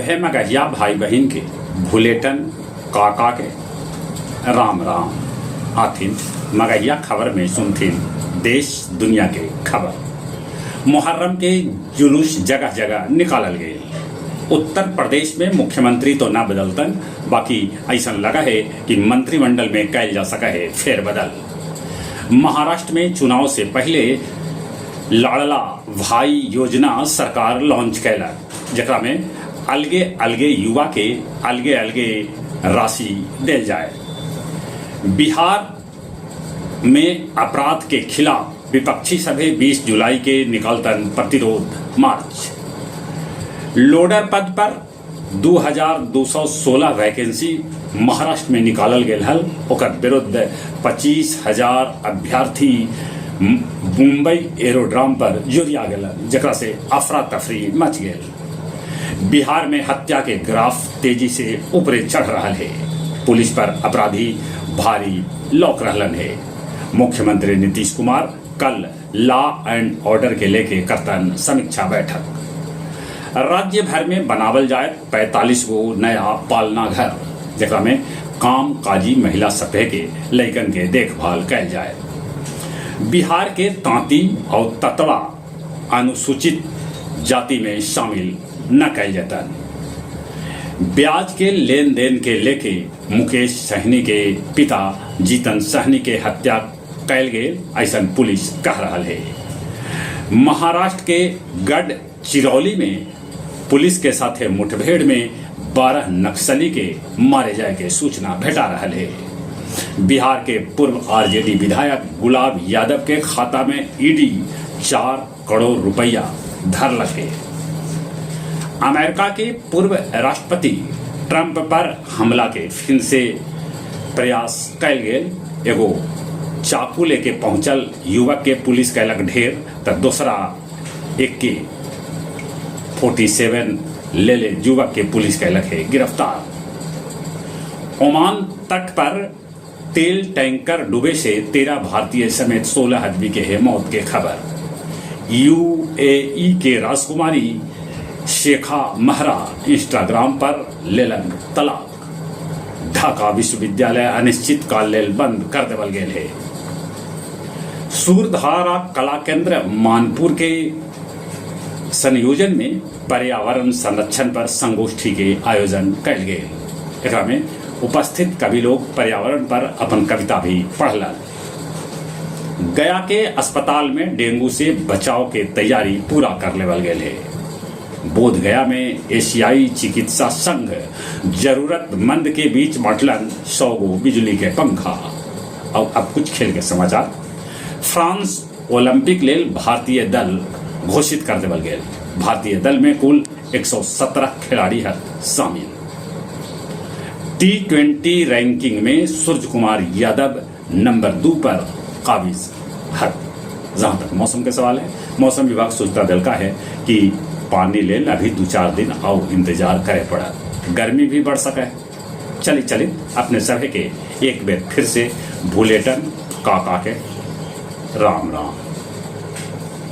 सभे मगहिया भाई बहिन के भुलेटन काका के राम राम। आथिन मगहिया खबर में सुनथिन देश दुनिया के खबर। मुहर्रम के जुलूस जगह जगह निकालल गेल। उत्तर प्रदेश में मुख्यमंत्री तो न बदलतन, बाकि अइसन लगऽ हे कि मंत्रिमंडल में कैल जा सकऽ हे फेरबदल। महाराष्ट्र में चुनाव से पहिले लाड़ला भाई योजना सरकार लॉन्च कैलक, जेकरा में अलगे-अलगे युवा के अलगे-अलगे राशि देल जाय। बिहार में अपराध के खिलाफ विपक्षी सभे 20 जुलाई के निकालतन प्रतिरोध मार्च। लोडर पद पर 2216 वैकेंसी महाराष्ट्र में निकालल गेल हल। ओकर विरुद्ध 25,000 अभ्यर्थी मुंबई एरोड्राम पर जुरिया गेलन, जेकरा से अफरा-तफरी मच गेल। बिहार में हत्या के ग्राफ तेजी से ऊपरे चढ़ रहल हे। पुलिस पर अपराधी भारी लौक रहलन हे। मुख्यमंत्री नीतीश कुमार कल लॉ एंड ऑर्डर के लेके करतन समीक्षा बैठक। राज्य भर में बनावल जायत 45 गो नया पालना घर, जेकरा में काम-काजी महिला सभे के लइकन के देखभाल कैल जाय। बिहार के तांती और ततवा अनुसूचित जाति में शामिल न कैल जतन। ब्याज के लेन-देन के लेके मुकेश सहनी के पिता जीतन सहनी के हत्या कैल गेल, अइसन पुलिस कह रहल हे। महाराष्ट्र के गढ़ चिरौली में पुलिस के साथे मुठभेड़ में 12 नक्सली के मारे जाए के सूचना भेटा रहल हे। बिहार के पूर्व आरजेडी विधायक गुलाब यादव के खाता में ईडी 4 करोड़ रुपया धरलक हे। अमेरिका के पूर्व राष्ट्रपति ट्रंप पर हमला के फिर से प्रयास कैल गेल। एगो चाकू लेके पहुंचल युवक के पुलिस कैलक ढेर, त दोसरा AK-47 लेले युवक के पुलिस कैलक हे गिरफ्तार। ओमान तट पर तेल टैंकर डूबे से 13 भारतीय समेत 16 आदमी के है मौत के खबर। यूएई के राजकुमारी शेखा महरा इंस्टाग्राम पर लेलन तलाक। ढाका विश्वविद्यालय अनिश्चित काल लेल बंद कर देवल गेल हे। सूरधारा कला केंद्र मानपुर के संयोजन में पर्यावरण संरक्षण पर संगोष्ठी के आयोजन कैल गेल। एकरा में उपस्थित कवि लोग पर्यावरण पर अपन कविता भी पढ़लन। गया के अस्पताल में डेंगू से बचाव के तैयारी पूरा कर लेवल गेल हे। बोध गया में एशियाई चिकित्सा संघ जरूरतमंद के बीच बांटलन 100 गो बिजली के पंखा। और अब कुछ खेल के समाचार। फ्रांस ओलंपिक लेल भारतीय दल घोषित कर देवल गेल। भारतीय दल में कुल 117 खिलाड़ी हत शामिल। टी20 रैंकिंग में सूर्य कुमार यादव नंबर 2 पर काबिज हत। जहां तक मौसम के सवाल है, मौसम विभाग सूचना दिलका है कि पानी लेल अभी 2-4 दिन और इंतजार करे पड़ा, गर्मी भी बढ़ सके। चली चली अपने सभे के एक बेर फिर से भूलेटन काका के राम राम।